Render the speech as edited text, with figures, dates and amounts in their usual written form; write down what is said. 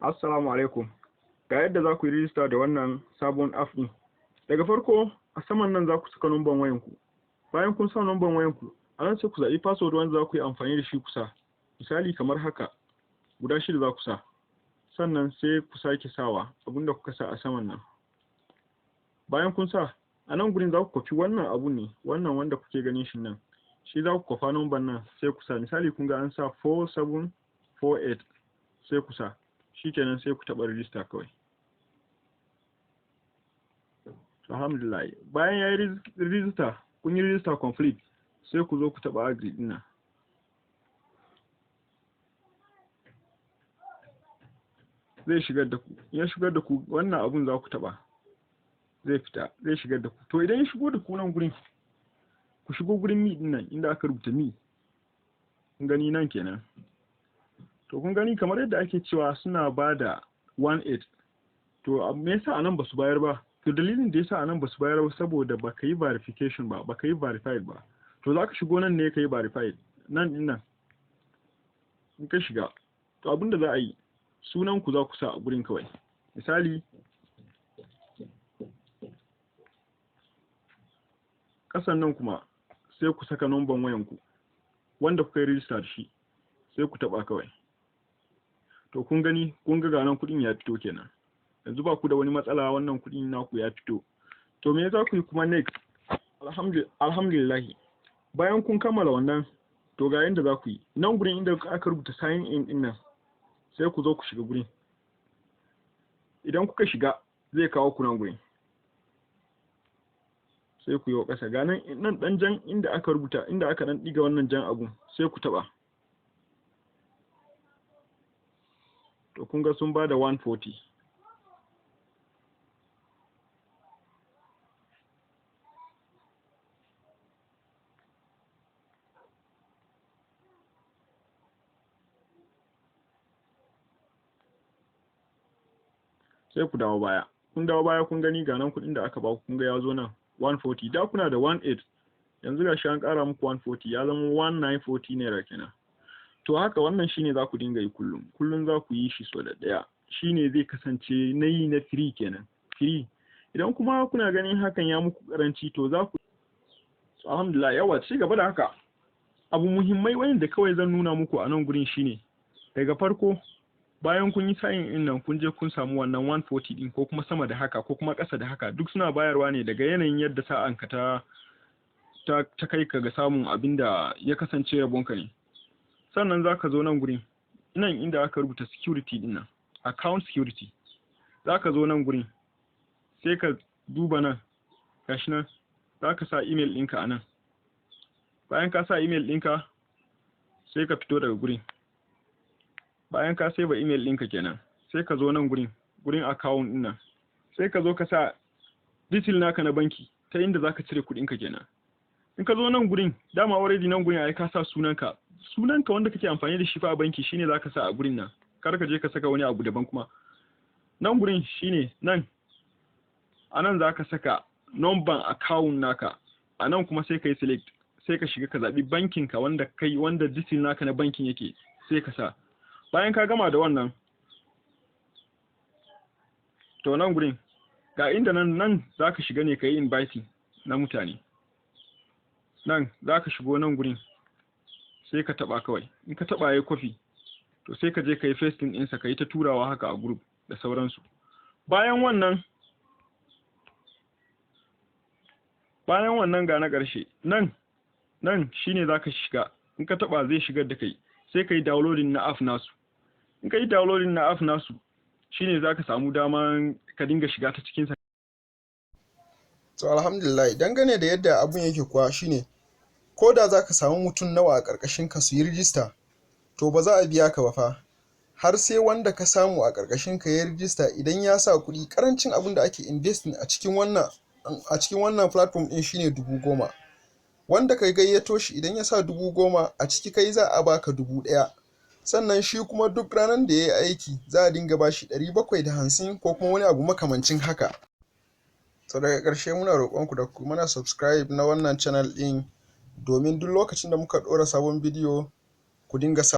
Assalamu alaikum. Ga yadda za ku yi rijista da wannan sabon app ɗin. Daga farko, a saman nan za ku saka numban wayanku. Bayan kun sa numban wayanku, a nan sai ku zaɓi password wanda za ku yi amfani da shi ku sa. Misali kamar haka, guda shida za ku sa. Sannan sai ku sake sawa abinda kuka sa a saman nan. Bayan kun sa, a nan gurin za ku kwafi wannan abun ne, wannan wanda kuke ganin shi nan. Shi za ku kwafa numban nan sai ku sa. Misali, kun ga an sa 4748, sai ku sa. Shikenan, sai ku taɓa register kawai. Alhamdulillah, bayan ya yi register, kun yi register complete, sai ku zo ku taɓa agree ɗin nan. Zai shigar da ku. In ya shigar da ku, wannan abun za ku taɓa, zai fita, zai shigar da ku. To, idan ya shigo da ku nan gurin, ku shigo gurin me ɗin nan, inda aka rubuta me, kun gani nan kenan. To, kun gani kamar yadda ake cewa suna ba da 18. To, me yasa anan ba su bayar ba? To, dalilin da yasa anan ba su bayar ba, saboda baka yi verification ba, baka yi verified ba. To, za ka shigo nan ne ka yi verified nan din nan. In ka shiga, to, abin da za a yi, sunan ku za ku sa a gurin kawai. Misali, kasan nan kuma sai ku saka numban wayan ku wanda kuka yi register da shi, sai ku taba kawai. To, kun gani, kun ga nan kuɗin ya fito kenan. Yanzu ba ku da wani matsala, wannan kuɗin naku ya fito. To, me za ku yi kuma next? Alhamdulillah, bayan kun kammala wannan, to, ga yanda za ku yi. Nan gurin inda aka rubuta sign in din nan, sai ku zo ku shiga gurin. Idan kuka shiga, zai kawo ku nan gurin, sai ku yi wa ƙasa. Ga nan, nan ɗan jan inda aka rubuta, inda aka ɗan ɗiga wannan jan abun, sai ku taɓa. To, kun ga sun ba da 140. Sai ku dawo baya. Kun dawo baya, kun gani, ga nan kuɗin da aka baku, kun ga ya zo nan 140. Da kuna da 18, yanzu ga shi an ƙara muku 140, ya zama 1940 naira kenan. To, haka wannan shine za ku dinga yi kullum kullum, za ku yi shi so da ɗaya, shine zai kasance na yi na free kenan, free. Idan kuma kuna ganin hakan ya muku karanci, to za ku, so alhamdulillah, yawa, ci gaba da haka. Abu muhimmai wanda kawai zan nuna muku a nan gurin shine, daga farko, bayan kun yi sign in nan, kun je kun samu wannan 140 din, ko kuma sama da haka, ko kuma ƙasa da haka, duk suna bayarwa ne daga yanayin yadda sa'anka ta kai ka ga samun abin da ya kasance rabonka ne. Sannan za ka zo nan gurin, nan inda aka rubuta security din nan, account security. Za ka zo nan gurin, sai ka duba nan, gashi nan, za ka sa email ɗinka a nan. Bayan ka sa email ɗinka, sai ka fito daga gurin. Bayan ka save email ɗinka kenan, sai ka zo nan gurin, gurin account ɗin nan, sai ka zo ka sa detail naka na banki, ta inda zaka cire kuɗinka kenan. In ka zo nan gurin, dama already nan gurin ai ka sa sunanka. Sunanka wanda kake amfani da shi fa a banki shine zaka sa a gurin nan. Kar ka je ka saka wani abu daban kuma. Nan gurin shine nan, a nan zaka saka number account naka. A nan kuma sai ka yi select, sai ka shiga ka zaɓi bankin ka wanda kai, wanda detail naka na bankin yake, sai ka sa. Bayan ka gama da wannan, to, nan gurin ga inda nan, nan zaka shiga ne ka yi inviting na mutane. Nan zaka shigo nan gurin, sai ka taba kawai. In ka taba, yayi copy, to, sai ka je ka yi pasting ɗinsa, ka yi ta turawa haka a group da sauransu. Bayan wannan, ga na ƙarshe nan. Nan shine zaka shiga. In ka taba, zai shigar da kai, sai ka yi downloading na app nasu. In ka yi downloading na app nasu, shine zaka samu daman ka dinga shiga ta cikin sa. To, alhamdulillah, dangane da yadda abun yake kuwa shine, ko da za ka samu mutum nawa a ƙarƙashin ka su yi rijista, to, ba za a biya ka ba fa har sai wanda ka samu a ƙarƙashin ka ya rijista. Idan ya sa kuɗi, ƙarancin abin da ake investing a cikin wannan platform ɗin shine 10,000. Wanda ka gayyato shi, idan ya sa 10,000 a ciki, kai za a baka 1,000. Sannan shi kuma duk ranar da ya yi aiki, za a dinga bashi 750 ko kuma wani abu makamancin haka. To, daga ƙarshe muna roƙonku da ku mana subscribe na wannan channel ɗin, domin duk lokacin da muka ɗora sabon bidiyo ku dinga.